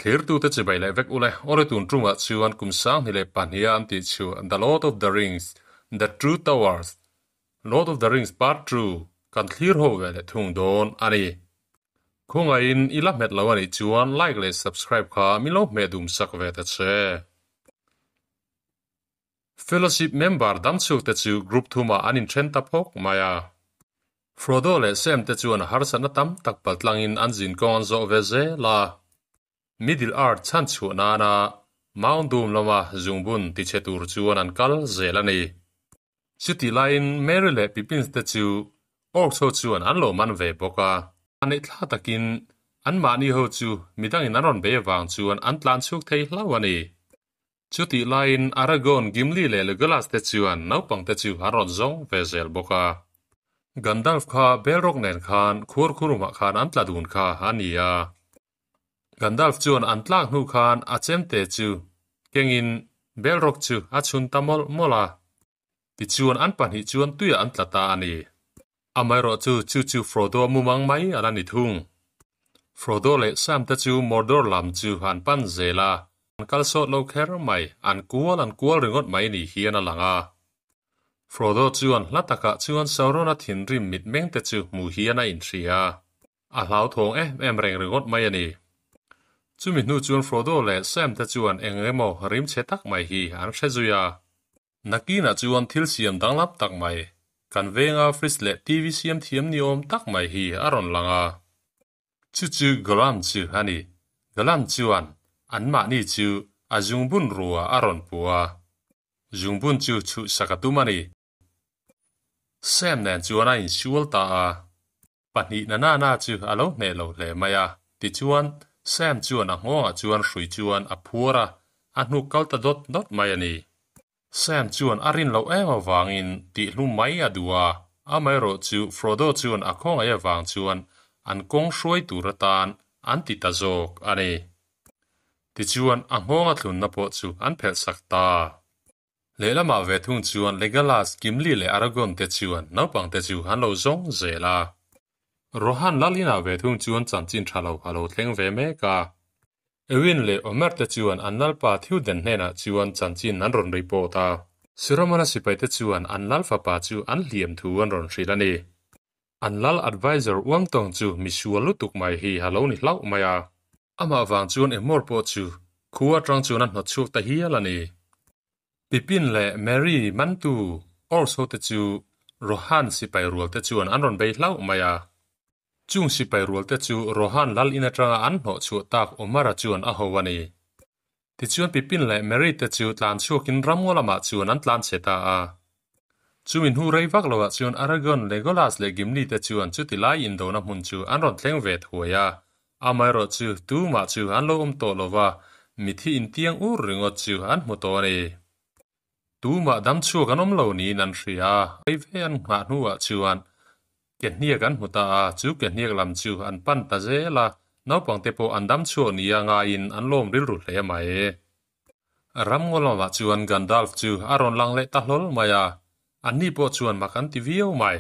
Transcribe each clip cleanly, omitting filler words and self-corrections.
Thirtute chibai leh vek ule, awle tun tungah chuan kum 2002 a an tih chu The Lord of the Rings, The Two Towers, Lord of the Rings Part Two kan thlir ho ve leh thung dawn a ni. Khawngaihin i la hmet lo a nih chuan like leh subscribe kha min lo hmeh dum sak ve ta che. Fellowship member damchhuk te chu group thumah an inthen ta phawk mai a. Frodo leh Sam te chuan harsatna tam tak paltlangin an zinkawng an zawh ve zel a. Middle Earth chhan chhuah nana Mount Doom lama zungbun tichhe tur chuan an kal zel a ni. Chutih laiin Merry leh Pippins te chu Orcs ho chuan an lo man ve bawk a. Neih thla takin anmahni ho chu midangin an rawn bei avang chuan an tlan chhuak thei hlauh a ni. Chutih laiin Aragorn, Gimli leh Legolas te chuan naupang te chu an rawn zawng ve zel bawk a. Gandalf kha Balrog nen khan khuar khurumah khan an tla dun kha a ni a. Gandalf chuan an tlak hnu khan a chemte chu kengin Balrog chu a chhun ta mawlh mawlh a. Tichuan an pahnih chuan tuiah an tla ta a ni. Amaherawhchu chu chu Frodo mumang mai a la ni thung. Frodo leh Sam te chu Mordor lam chu an pan zel a, an kal sawt lo kher mai, an kual an kual ringawt mai ni hian a lang a. Frodo chuan hla takah chuan Sauron-a thinrim mitmeng te chu hmu hian a inhria. A hlauthawng em em reng ringawt mai a ni. Chumi hnu chuan Frodo leh Sam te chuan eng emaw rim chhe tak mai hi an hre zui a. Nakinah chuan thil siam danglam tak mai, kan venga fridge leh TV siam thiam ni awm tak mai hi a rawn lang a. Chu chu Gollum chu a ni. Gollum chuan anmahni chu a zungbun rua a rawn pu a. Zungbun chu chhuhsak a tum a ni. Sam nen chuan a insual ta a. Pahnih na na na chu a lo hneh lo hle mai a, tichuan Sam chuan a nghawngah chuan hrui chuan a phuar a, a hnuk kal ta dawt dawt mai a ni. Sam chuan a rin loh em avangin tihhlum mai a duh a, amaherawh chu Frodo chuan a khawngaih avang chuan an kawng hruai tur atan an ti ta zawk a ni. Tichuan a nghawnga thlunna pawh chu an phelh sak ta. Lehlamah ve thung chuan Legolas, Gimli leh Aragorn te chuan naupang te chu an lo zawng zel a. Rohan Lalina ve thung chuan chanchin tha lo a lo thleng ve mek a. Eowyn leh Omer te chuan an lalpa Theoden hnenah chuan chanchin an rawn report a. Saruman-a sipai te chuan an lal fapa chu an hliam thu an rawn hrilh a ni. An lal advisor Uamtawng chu misual lutuk mai hi a lo ni hlauh mai a. Amah vang chuan Emor pawh chu khua atang chuan a hnawt chhuak ta hial a ni. Pippin leh Merry mantu Orcs hote chu Rohan sipai rual te chuan an rawn bei hlauh mai a. Chung sipai rual te chu Rohan lal in atanga an hnawh chhuah tak Omara chuan a ho a ni. Tichuan Pippin leh Merry te chu tlan chhuakin ramngaw lamah chuan an tlan chhe ta a. Chumi hnu rei vak loah chuan Aragorn, Legolas leh Gimli te chuan chuti lai indona hmun chu an rawn thleng ve thuai a. Amaherawh chu tumah chu an lo awm tawh lova, mithi intiang ur ringawt chu an hmu tawh a ni. Tumah dam chhuak an awm lo niin an hria a, rei ve an nghah hnuah chuan ke hniak an hmu ta a, chu ke hniak lam chu an pan ta zel a, naupangte pawh an dam chhuak nia ngaiin an lawm rilru hle mai. Ramngaw lamah chuan Gandalf chu a rawn lang leh ta hlawl mai a, anni pawh chuan mak an ti viau mai.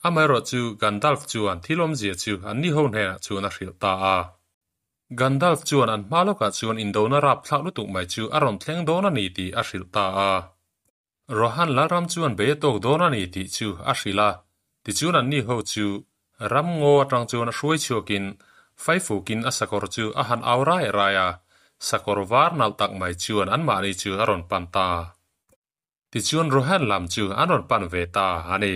Amaherawh chu Gandalf chuan thil awmzia chu anni ho hnenah chuan a hrilh ta a. Gandalf chuan an hma lawkah chuan indona rap thlak lutuk mai chu a rawn thleng dawn a ni tih a hrilh ta a. Rohan Lalram chuan bei a tawk dawn a ni tih chu a hrilh a, tichuan anni ho chu ram ngaw atang chuan a hruai chhuakin Faifukin a sakawr chu a han au rai rai a, sakawr var nalh tak mai chuan anmahni chu a rawn pan ta. Tichuan Rohan lam chu an rawn pan ve ta a ni.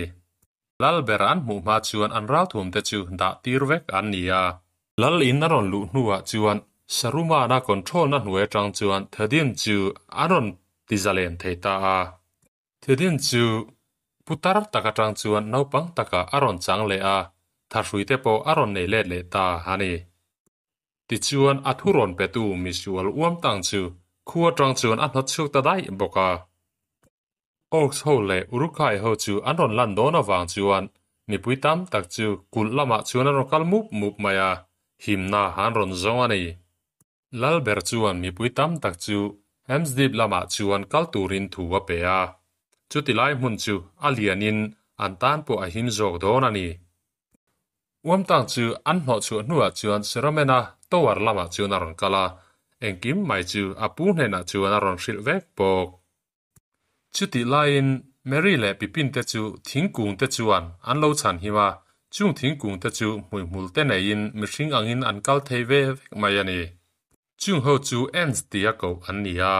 Lal ber an hmuh hma chuan an ralthuamte chu dah tir vek an ni a. Lal in a rawn luh hnuah chuan Saruman-a control-na hnuai atang chuan Theoden chu an rawn ti zalen thei ta a. Theoden chu putar tak atang chuan naupang takah a rawn chang leh a, thahrui te pawh a rawn nei let leh ta a ni. Tichuan a thu rawn petu misual uam tang chu khu atang chuan a hnawt chhuak ta daih bawk a. Orcs ho leh Uruk-hai ho chu an rawn lan dawn avang chuan mipui tam tak chu kulh lamah chuan an rawn kal mup mup mai a, himna an rawn zawng a ni. Lalber chuan mipui tam tak chu Helm's Deep lamah chuan kal turin thu a pe a, chuti lai hmun chu a lianin an tan pawh a him zawk dawn a ni. Uamtang chu an hnawh chhuah hnuah chuan Saruman-a tower lamah chuan a rawn kal a. Engkim mai chu a pu hnenah chuan a rawn hrilh vek bawk. Chutih laiin Merry leh Pippin te chu thingkung te chuan an lo chhan him a, chung thingkung te chu hmuihmul te neiin mihring angin an kal thei ve vek mai a ni. Chung ho chu Ants tia koh an ni a.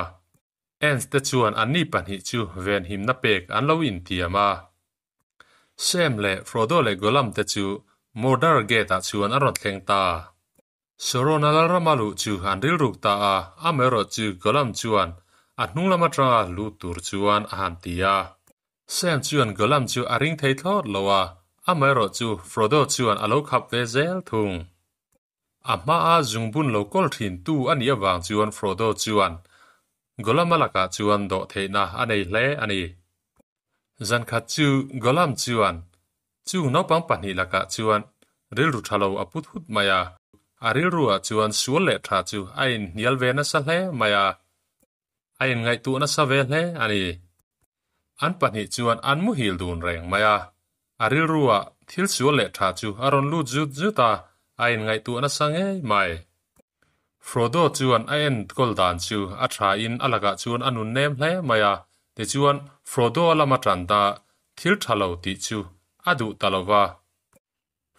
Ants te chuan anni pahnih chu venhimna pek an lo intiam a. Sam leh Frodo leh Gollum te chu Mordor Gate ah chuan an rawn thleng ta. Sauron a lalrama luh chu an rilruk ta a, amaherawh chu Gollum chuan a hnung lam atanga luh tur chuan a han ti a. Sam chuan Gollum chu a ring thei thlawt lo a, amaherawh chu Frodo chuan a lo khap ve zel thung. A hmaa zungbun lo kawl thin tu a nih avang chuan Frodo chuan Gollum a lakah chuan dawh theihna a nei hle a ni. Zankhat chu Gollum chuan Chung naupang pahnih lakah chuan rilru tha lo a put hut mai a, a rilruah chuan sual leh tha chu a inhnial ve nasa hle mai a, a inngaihtuah nasa ve hle a ni. An pahnih chuan an muhil dun reng mai a, a rilruah thil sual leh tha chu a rawn lut zut zut a, a inngaihtuah nasa ngei mai. Frodo chuan a enkawl dan chu a tha in a lakah chuan a nun nem hle mai a, tichuan Frodo a lama tan ta thil tha lo tih chu a duh ta lo va.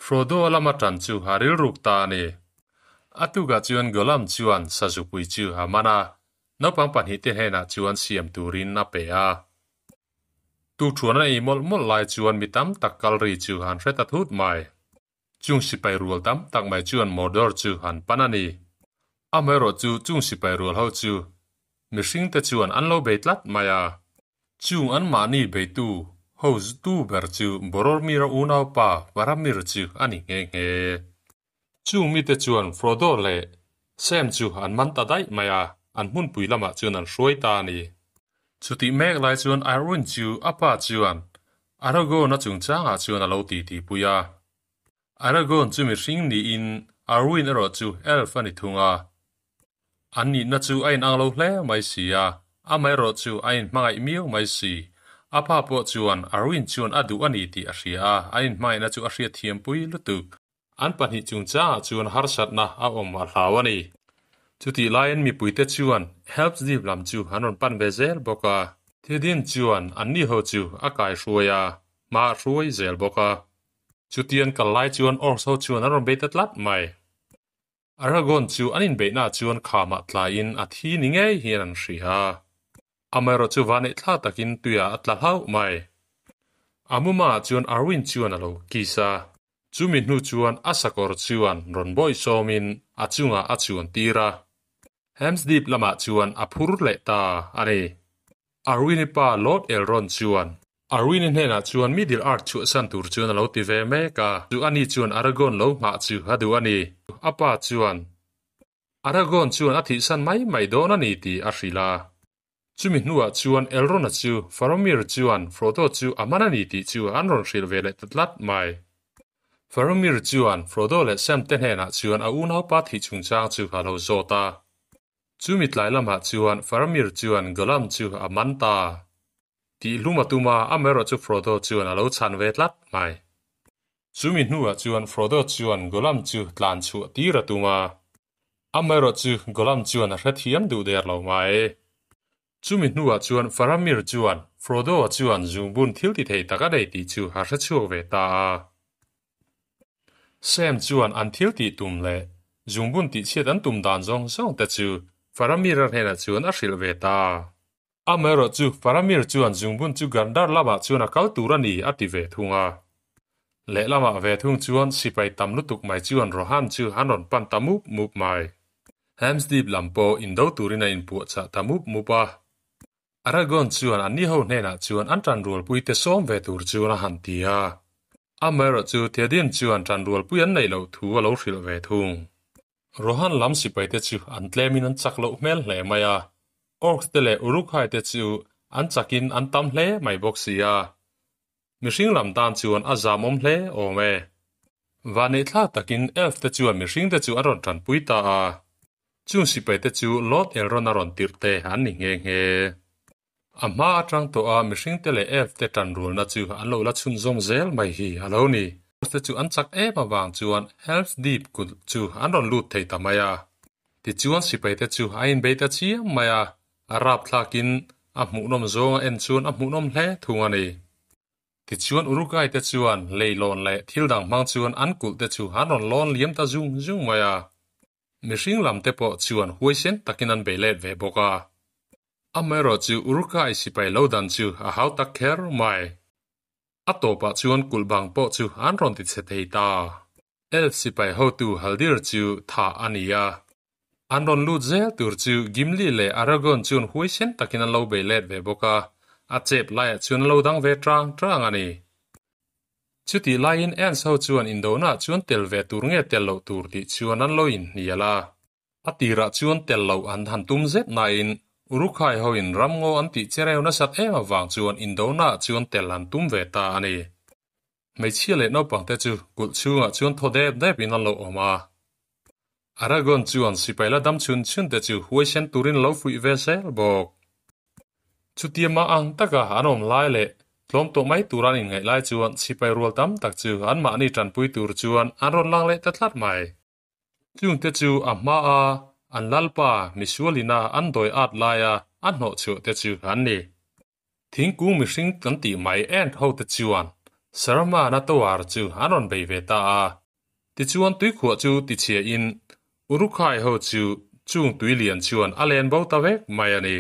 Frodo a lama tan chu a rilruk ta a ni. A tukah chuan Gollum chuan sazupui chu a man a, naupang pahnihte hnenah chuan siam turin a pe a. Tukthuan an ei mawlh mawlh lai chuan mi tam tak kal ri chu an hre ta thut mai. Chung sipai rual tam tak mai chuan Mordor chu an pan a ni. Amaherawh chu chung sipai rual ho chu mihringte chuan an lo bei tlat mai a. Chung anmahni beitu ho tu ber chu Boromir-a unaupa Faramir chu a ni nghe nghe. Chung mite chuan Frodo leh Sam chu an man ta daih mai a, an hmunpui lamah chuan an hruai ta a ni. Chutih mek lai chuan Arwen chu a pa chuan Aragorn-a chungchangah chuan a lo titipui a. Aragorn chu mihring niin Arwen erawh chu elf a ni thung a. An nihna chu a inang lo hle mai si a, amaherawh chu a inhmangaih miau mai si. A pa pawh chuan Arwen chuan a duh a ni tih a hria a, an inhmangaihna chu a hriatthiampui lutuk. An pahnih chungchangah chuan harsatna a awm a hlau a ni. Chutih laiin mipuite chuan Helps Deep lam chu an rawn pan ve zel bawk a. Thidin chuan anni ho chu a kai hruai a, hma a hruai zel bawk a. Chutian kal lai chuan Orcs ho chuan an rawn bei ta tlat mai. Aragorn chu an inbeihnaah chuan khamah tlaiin a thi ni ngei hian an hria. Amaherawh chu vaneih thla takin tuiah a tla hlauh mai. A mumangah chuan Arwen chuan a lo kiss a. Chumi hnu chuan a sakawr chuan rawn bawih sawmin a chungah a chuan tir a. Helm's Deep lamah chuan a phur leh ta a ni. Arwini pa Lord Elrond chuan Arwini hnenah chuan Middle Earth chhuahsan tur chuan a lo ti ve mek a, chu ani chuan Aragorn lo nghah chu a duh a ni. A pa chuan Aragorn chuan a thihsan mai mai dawn a ni tih a hrilh a. Chumi hnuah chuan Elrond-a chu Faramir chuan Frodo chu a man a ni tih chu an rawn hrilh ve leh ta tlat mai. Faramir chuan Frodo leh Sam te hnenah chuan a unaupa thih chungchang chu a lo zawt a. Chumi tlai lamah chuan Faramir chuan Gollum chu a man ta. Tih hlum a tum a, amaherawh chu Frodo chuan a lo chhan ve tlat mai. Chumi hnuah chuan Frodo chuan Gollum chu tlan chhuah tir a tum a. Amaherawh chu Gollum chuan a hrethiam duh der lo mai. Chumi hnuah chuan Faramir chuan Frodo-a chuan zungbun thil ti thei tak a nei tih chu a hrechhuak ve ta a. Sam chuan an thil tih tum leh zungbun tihchhiat an tum dan zawng zawng te chu Faramir-a hnenah chuan a hrilh ve ta. Amaherawh chu Faramir chuan zungbun chu Gandar lamah chuan a kal tur a ni a ti ve thung a. Lehlamah ve thung chuan sipai tam lutuk mai chuan Rohan chu an rawn pan ta mup mup mai. Helm's Deep lam pawh indo turin a inpuahchah ta mup mup a. Aragorn chuan anni ho hnenah chuan an tanrualpui te sawm ve tur chuan a han ti a. Amaherawh chu Theoden chuan tanrualpui an neih loh thu a lo hrilh ve thung. Rohan lam sipaite chu an tlemin an chak loh hmel hle mai a, Orcs te leh Uruk-hai te chu an chakin an tam hle mai bawk si a. Mihring lam tan chuan a zamawm hle awm e. Vanneih thlak takin Elf te chuan mihring te chu an rawn tanpui ta a, chung sipaite chu Lord Elrond a rawn tirh te an ni nghe nghe. A hma atang tawh a mihring te leh elf te tanrualna chu an lo la chhunzawm zel mai hi a lo ni. Elf te chu an chak em avang chuan Helm's Deep kulh chu an rawn lut thei ta mai a. Tichuan sipaite chu a inbei ta chiam mai a, a rapthlakin a hmuhnawm zawnga en chuan a hmuhnawm hle thung a ni. Tichuan Uruguay te chuan leilawn leh thil dang hmang chuan an kulh te chu an rawn lawn liam ta zung zung mai a. Mihring lam te pawh chuan huaisen takin an bei let ve bawk a. Amaherawh chu Uruguay sipai lo dan chu a hau tak kher mai. A tawpah chuan kulh bang pawh chu an rawn ti chhe thei ta. Elf sipai hotu Haldir chu thah a ni a. An rawn lut zel tur chu Gimli leh Aragorn chuan huaisen takin an lo bei let ve bawk a, a chep laiah chuan an lo dang ve tang tang a ni. Chutih laiin Ents ho chuan indonah chuan tel ve tur nge tel loh tur tih chuan an lo inhnial a. A tirah chuan tel loh an han tum zet nain Urukhai hoin ramngaw an tih chereu nasat em avang chuan indonah chuan tel an tum ve ta a ni. Hmeichhia leh naupangte chu kulh chhungah chuan thaw dep depin an lo awm a. Aragorn chuan sipai la dam chhun chhun te chu huaisen turin a lo fuih ve zel bawk. Chutia mah ang taka an awm lai leh tlawm tawh mai tur an inngaih lai chuan sipai rual tam tak chu anmahni tanpui tur chuan an rawn lang leh ta tlat mai. Chungte chu a hmaa an lalpa misualina an dawi at laia a hnawhchhuah te chu an ni. Thingkung mihring kan tih mai ent ho te chuan Saruman-a tower chu an rawn bei ve ta a. Tichuan tuikhuah chu tichhia in Urukhai ho chu chung tui lian chuan a len bo ta vek mai a ni.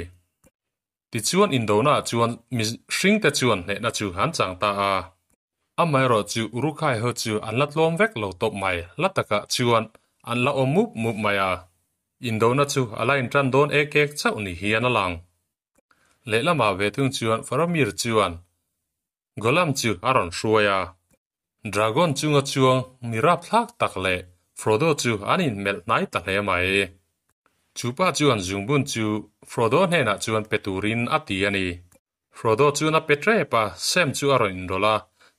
Tichuan indona ah chuan mihring te chuan hnehna chu an chang ta a. Amaherawh chu Urukhai ho chu an la tlawm vek lo tawp mai, la takah chuan an la awm mup mup mai a. Indona chu a la intan dawn ek ek chauh ni hian a lang. Lehlamah ve thung chuan Faramir chuan Gollum chu a rawn hruai a. Dragon chunga chuang mi rapthlak tak leh Frodo chu an inmelh hnai ta hle mai. Chupa chuan zungbun chu Frodo hnenah chuan pe turin a ti a ni. Frodo chuan a pe tep a, Sam chu a rawn inrawlh a.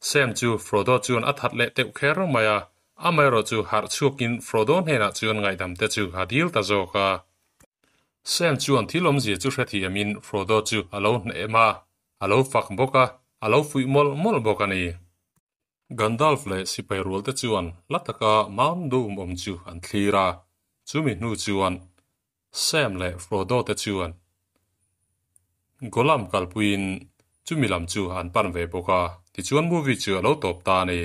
Sam chu Frodo chuan a that leh teuh kher mai a, amaherawh chu harh chhuakin Frodo hnenah chuan ngaihdam te chu a dil ta zawk a. Sam chuan thil awmzia chu hrethiamin Frodo chu a lo hnem a, a lo fak bawk a, a lo fuih mawlh mawlh bawk a ni. Gandalf leh sipai rualte chuan hla taka Mount Doom awm chu an thlir a, chumi hnu chuan Sam leh Frodo te chuan Gollum kalpuiin chumi lam chu an pan ve bawk a, tichuan movie chu a lo tawp ta a ni.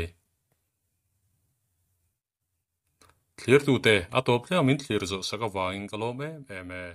Thlirtute a tawp thleng min thlir zawh sak avangin ka lawm em em e.